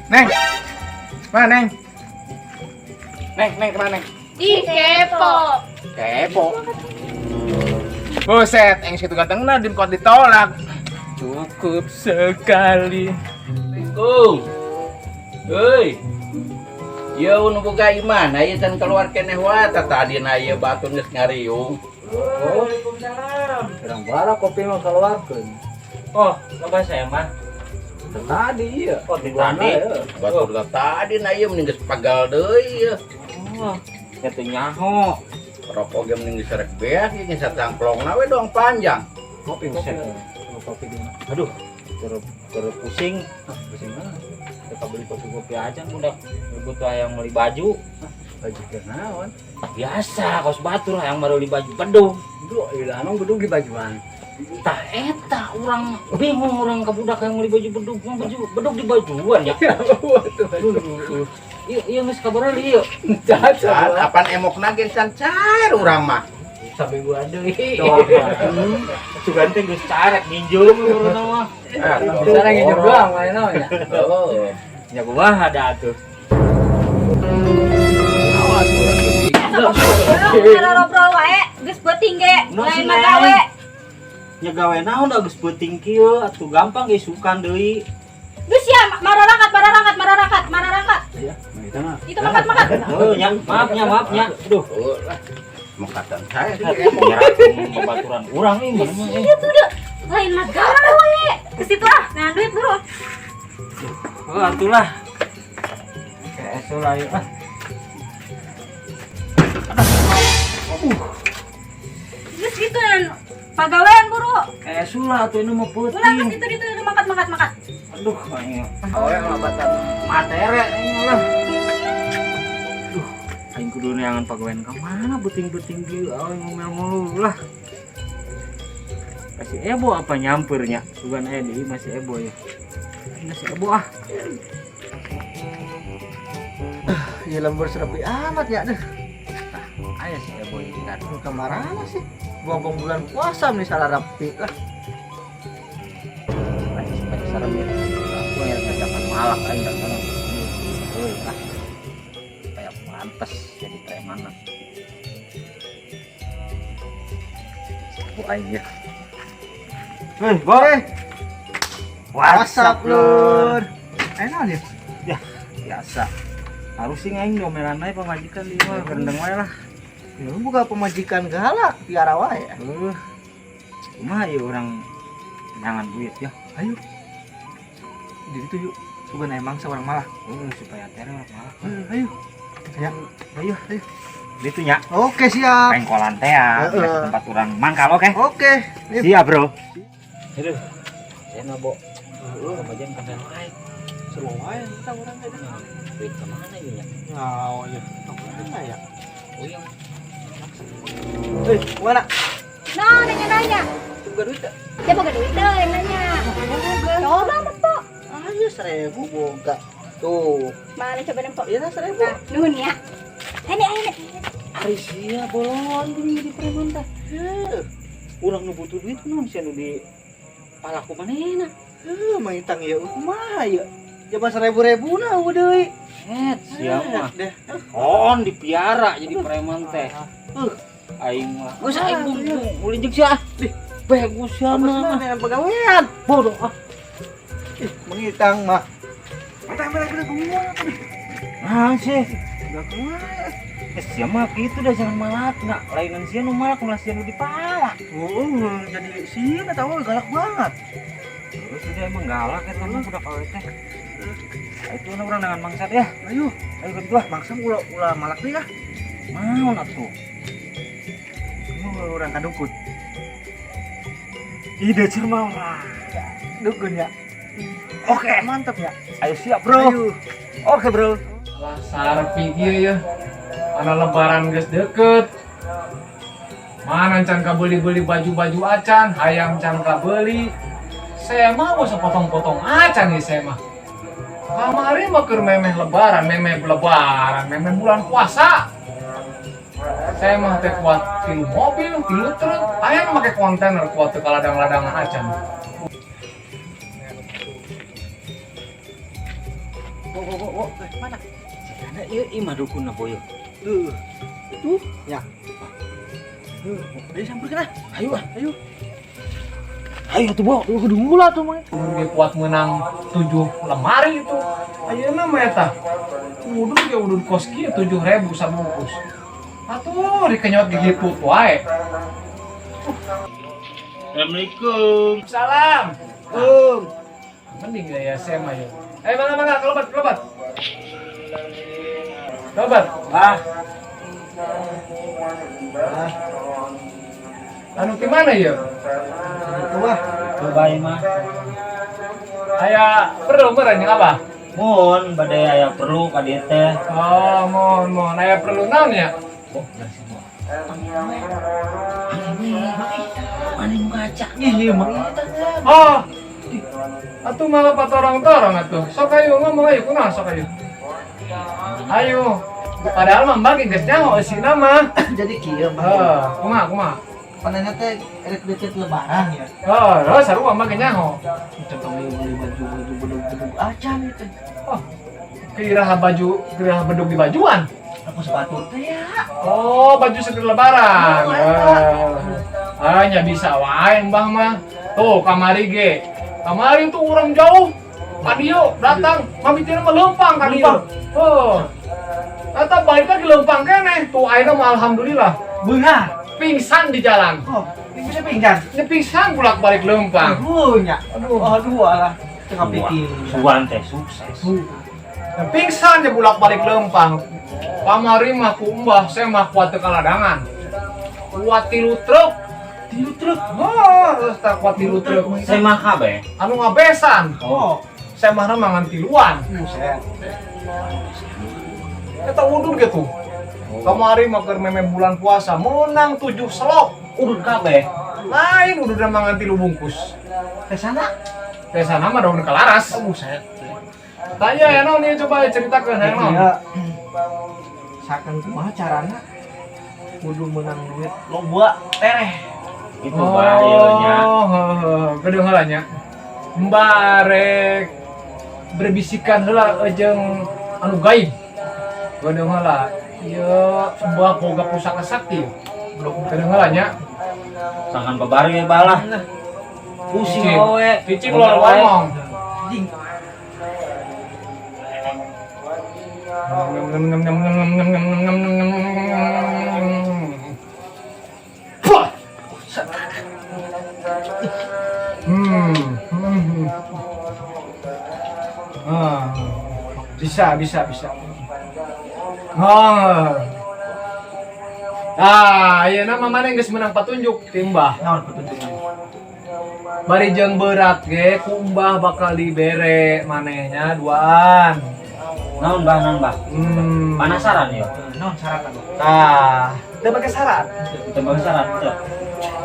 Neng. Mana, Neng? Neng, Neng kemana, Neng? Ih, kepo. Kepo. Buset, yang situ ganteng nah di kok ditolak. Cukup sekali. Assalamualaikum. Hei. Ya nu boga imah ieu can keluar keneh wae tah tadina ieu batur geus ngariung. Waalaikumsalam. Kurang bara kopi mah keluarkeun. Oh, loba saya mah. Tadi iya. Oh, di tadi. Batur tah tadina ieu mending geus pagal deui ieu. Oh, itu nyaho. Rokok ge mending geus rek beak ieu geus satangklongna we doang panjang. Kopi Buset. kopi di mana? Aduh, ter pusing. Pusing mana? Kita beli kopi-kopi aja udah butuh yang beli baju. Baju keur naon? Biasa, kos batur yang baru beli baju bedung. Duh, ilah emang bedug di bajuan. Tah eta urang bingung urang ke budak yang beli baju bedug, mau baju bedug di bajuan ya. Iya, iya geus kabarali ieu. Can apan emokna ge can cair urang mah. Samingguan deui. Sugan teh geus carek minjem urang mah. Bisa nginjem doang main naon ya. Oh. Ya kumaha da atuh. Awas urang geuning. Cara ngobrol wae, geus beuting ge, Naon lain sih, mah Neng? gawe. Nya gawe naon da geus peuting kieu atuh gampang ge isukan deui. Geus ya, mararangkat, mararangkat, mararangkat, mararangkat. Iya, nah itu mah. Itu makan, makan. Heuh nya, maaf nya, maaf nya. Aduh, Oh lah. Mekatan saya sih nyerak babaturan urang ieu mah. Iya tuh deh. Lain mah gawe. Ke situ ah, nah duit bro. Heuh atuh lah. Kayak lah ieu ah. Geus gitu nan pagawean buru. Kayak sulah atuh ini mah Ulah peuting. geus itu itu makan makan makan. Aduh, aing Oh, yang labatan. matere aing lah. Duh, aing kudu neangan pagawean ka mana beuting-beuting kieu aing ngomel mulu lah. Kasih ebo apa nyampernya? Sugan aya deui masih ebo ya. Masih ebo ah. Ya lembur serepi amat ya deh. Aya si ebo ini kan. Lu kemana sih? Buang-buang bulan puasa nih salah rapi lah. Masih supaya serem ya. Aku yang kerjakan malak aing dan sana. Euy ah. Supaya pantes jadi preman. Bu aing ya. Hei, Bo. What's up, Lur? Enak ya? Ya, biasa. Harus sih aing diomelan aja pamajikan di mah gerendeng wae lah. Ya, lu buka pemajikan galak, piara wae. Heuh. Kumaha ieu urang jangan duit ya. Ayo. Jadi tuh yuk, sugan emang seorang malah. Heuh, supaya tere urang malah. Ayo. Ya, Ayo, ayo. Gitu nya. Oke, siap. Pengkolan teh ya, Heeh. tempat urang mangkal oke. Oke. Yuk. Siap, Bro. Aduh. Saya nabo. Kebagian kafe wae. Seru wae kita urang teh. Duit kemana ieu nya? Ngao ya. Kemana ya? Oh iya. Eh, mana? Nah, nanya-nanya. Buka duit tak? Dia boga duit deh yang nanya. Coba nempo. Ayo 1000 boga. Tuh. Mana coba nempo? Iya 1000. Nah, nuhun ya. Ini ini. Ari sia bolon geuning jadi preman tah. Heuh. Urang nu butuh duit naon sia nu di palaku manehna. Heuh, mah ya kumaha ya? Coba 1000-ribu na eueuh deui. Het, sia mah. Deh. On dipiara jadi preman teh. Aing mah. Geus aing bung ulin jeung sia. Dih, bagus sia Apa mah. sih dengan pegawaian? Bodoh ah. Ih, mengitang mah. Mata mata kita kumaha? Nah, sih. Enggak kumaha. Eh, sia mah kitu dah jangan malak nah. Lainan sia nu malak malah sia nu dipalak. Oh, jadi sih tahu galak banget. Terus sudah emang galak eta mah budak awe teh. Itu urang dengan mangsat ya. Ayo, Ayo ke gua. mangsa ulah ulah malak deui ah. Naon atuh? Kamu orang ka dukun. Ide cermawa. Dukun ya. Oke, Mantap ya. ayo siap, Bro. Ayo. Oke, Bro. Lah sarpi kieu ya. Ana lebaran geus deket. Mana can kabeli-beli baju-baju acan, hayam can kabeli. Saya mah mau sepotong-potong acan nih saya mah. Kamari mah keur memeh lebaran, memeh bulan puasa. Saya mah teh kuat tilu mobil, tilu truk, aya nu make kontainer kuat teu ka ladang-ladangan acan. Bo bo bo bo. Eh, mana? Sigana ieu imah dukunna, Boyo. Itu ya. Ayo sampeurkeun ah. Ayo ah. Ayo. Ayo tuh, Bo. Kudu mula tuh mah. Ge kuat menang 7 lemari itu. Ayeuna mah eta. Udud ge udud kos kieu 7.000 sabungkus. Atuh dikenyot gigiput wae. Assalamualaikum. Salam. Um. Mending ya saya mah ya. Eh, mangga mangga kalebat kalebat. Kalebat. Ah, Ah, Anu ti mana ya? itu mah. Coba mah. Aya perlu meureun jeung apa? Mun bade aya perlu ka dieu teh. Oh, mohon mohon aya perlu naon ya? Oh, dari situ. Mana nu ngaca? Ih, emang itu. Oh. Atuh malah patorong-torong atuh. Sok ayo ngomong ayo kunaon sok ayo. Ayo. Padahal mah bagi geus nyaho eusina mah. Jadi kieu mah. Heuh, kumaha kumaha? Panennya teh rek deket lebaran ya. Oh, oh sarua mah ge nyaho. Kita beli beli baju baju bedug-bedug acan itu. Oh. Kira baju, kira bedug di bajuan. Aku sepatu teh ya. Oh, baju segera lebaran. Oh, eta. Ah, nya bisa wae mbah mah. Tuh, kamari ge. Kamari tuh orang jauh. Ka dieu datang, mamitina mah leumpang ka dieu. Oh. Eta balik lagi leumpang keneh. Tuh ayeuna mah alhamdulillah Beunghar. Pingsan di jalan. Oh, ini bisa pingsan. Ini pingsan bolak-balik leumpang. Aduh, nya. Aduh. Aduh, alah. Tengah pikir. Suan teh sukses. Ya, pingsan dia bolak-balik leumpang. Kamari mah ku mbah, saya mah kuat teu kaladangan. Kuat tilu truk. Tilu truk. Oh, terus tak kuat tilu truk. Saya mah kabeh. Anu ngabesan. Oh, Saya mah mangan tiluan. Buset. Eta udud gitu. Kamari mah keur meme bulan puasa menang 7 slop. Udud kabeh. Lain udud mangan tilu bungkus. Ke sana. Ke sana mah daun kalaras. Oh, buset. Tanya ya naon nih, coba ceritakeun ya naon. Iya. Sakan kumaha carana kudu menang duit loba tereh. Itu bahayanya. Oh, heuh, geudeung heula nya. Barek berbisikan heula jeung anu gaib. Geudeung heula. Ieu sebuah boga pusaka sakti. Geudeung heula nya. Sangkan babari we balah. Pusing Cicing. we. Cicing lo ngomong. Jing. Wah. Hmm. Ah, bisa, bisa, bisa. Oh. Ah, ayeuna mah maneh geus meunang patunjuk ti Mbah. Naon petunjukna? Bari jeung berat ge ku Mbah bakal dibere manehnya duaan. Naon bah, naon bah? Penasaran ya? Naon syaratna, Bang? Tah, teu pake syarat. Kita bang syarat tuh.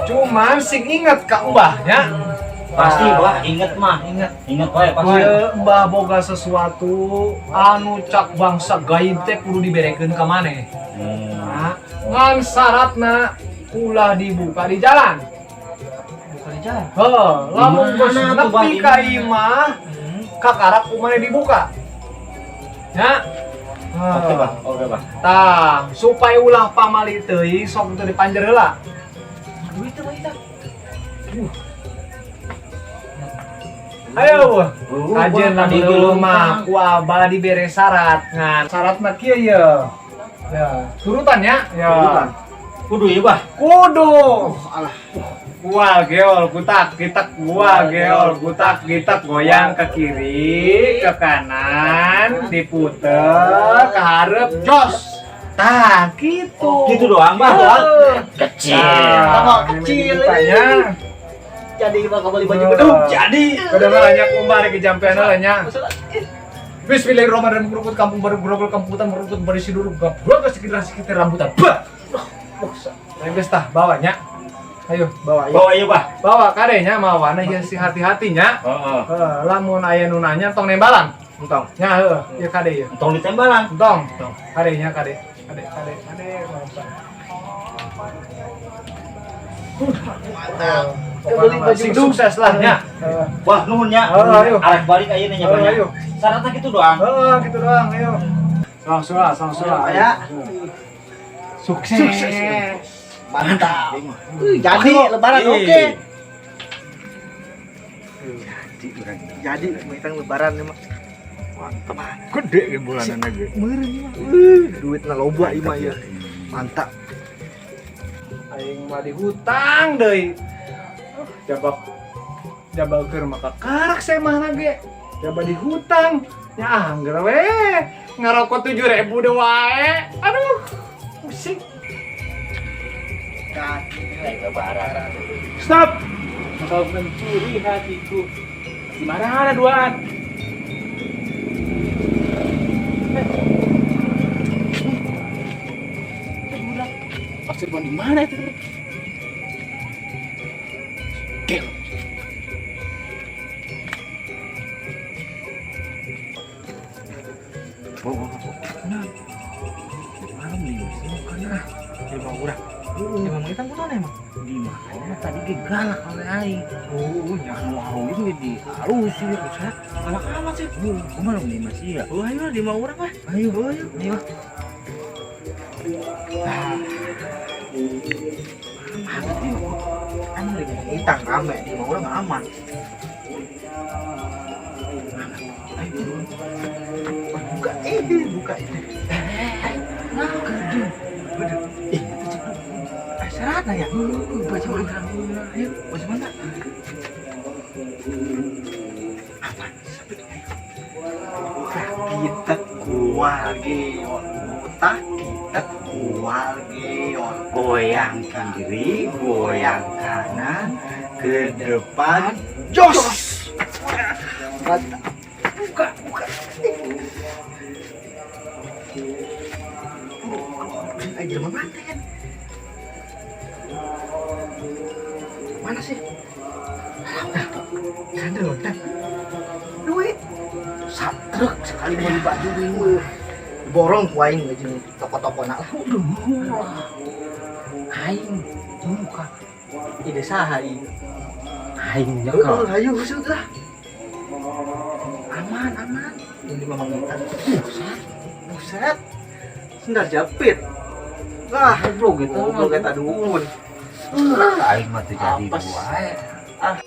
Cuman sing inget ka Mbah nya. Pasti Tah. bah, inget mah. Ingat. Inget wae pasti. Ieu Mbah boga sesuatu anu cak bangsa gaib teh kudu diberekeun ka maneh. Nah, ngan syaratna ulah dibuka di jalan. Buka di jalan. Heuh, lamun geus Di mana tuh, Bah? nepi ka imah, kakarak ku maneh dibuka. Ya. Oke bah, oke bah. Tah, supaya ulah pamali teuing sok teu dipanjer heula. Duit teh mah eta. Ayo, kajen tadi lamun mah ku abah dibere syarat ngan syaratna kieu ye. Ya, turutan ya. Ya. Turutan. Kudu ya bah. Kudu. Alah. Kual geol kutak kitak kual geol kutak kitak, goyang ke kiri ke kanan, diputer ke hareup, jos. Tah, gitu. Gitu doang bah. Heuh. Kecil. Tah, Tambah ini kecil, dibukanya. Jadi bakal beli baju bedug. Jadi. Kedengarannya kumbah rek jampean heula nya. Masalah. Bismillahirrahmanirrahim, keruput kampung baru grogol kamputan merutut berisi dulu gabrak sekitar sekitar rambutan. Bah. Nah, geus tah bawanya. Ayo. Bawa ya. Bawa ya bah. Bawa kadenya mawana ya si hati-hatinya. Heeh. Heuh, lamun aya nu nanya tong nembalan. Entong. Nya heuh, ieu kade ieu. Entong ditembalan. Entong. Kade nya kade. Kade kade kade. Mantap. Beli baju Sing sukses lah nya. Wah, nuhun nya. Oh, ayo. Arek balik ayeuna nya Oh, banyak. ayo. Syaratnya gitu doang. Oh, gitu doang, ayo. Langsung lah, langsung lah. Ya. Sukses. Mantap. Jadi lebaran oke. Jadi mengitang lebaran nih mah. Mantap. Gede ke bulanan lagi. Meureun ieu mah. Duitna loba ieu mah ya. Mantap. Aing mah dihutang deui. Jabak jabal keur maka karak saya mah ge. Jaba dihutang. Ya angger we. Ngarokok 7.000 deui wae. Aduh, pusing. Lebaran. Stop. Kau mencuri hatiku. Di mana ada duaan? Pasir di mana itu? Gel. Nah, malam nih, bukan ah. Lima urang. Emang mengitang kunaon emang? Di mana tadi ge galak awe aing. Oh, nya. Anu aing ge di halus sih buset. Galak amat sih. Gua malam di masih ya. Oh, ayo lima urang mah. Ayo, Oh, ayo. ayo. Amat ieu. Kan lagi mengitang rame, lima urang aman. Ayo, buka, buka itu. Nah, gede. Gede. Itu cek. Syaratnya ya? Baca mantra. Ayo, baca mantra. Apa? Kita kual geon, otak kita kual geon. Goyang kiri, goyang kanan, ke depan, jos. Mantap. Buka, buka. Jelema mana kan? Mana sih? Sandal, dan duit satruk sekali mau baju ini borong ku aing jeung toko-toko nak lah. Aing buka. Ide saha ieu? Aing Heeh, ayo sudah. Aman, aman. Ini memang kita. Buset. Buset. Sendal jepit. Lah, Goblok gitu. goblok eta dukun. Aing mah teu jadi Apes. wae. Ah.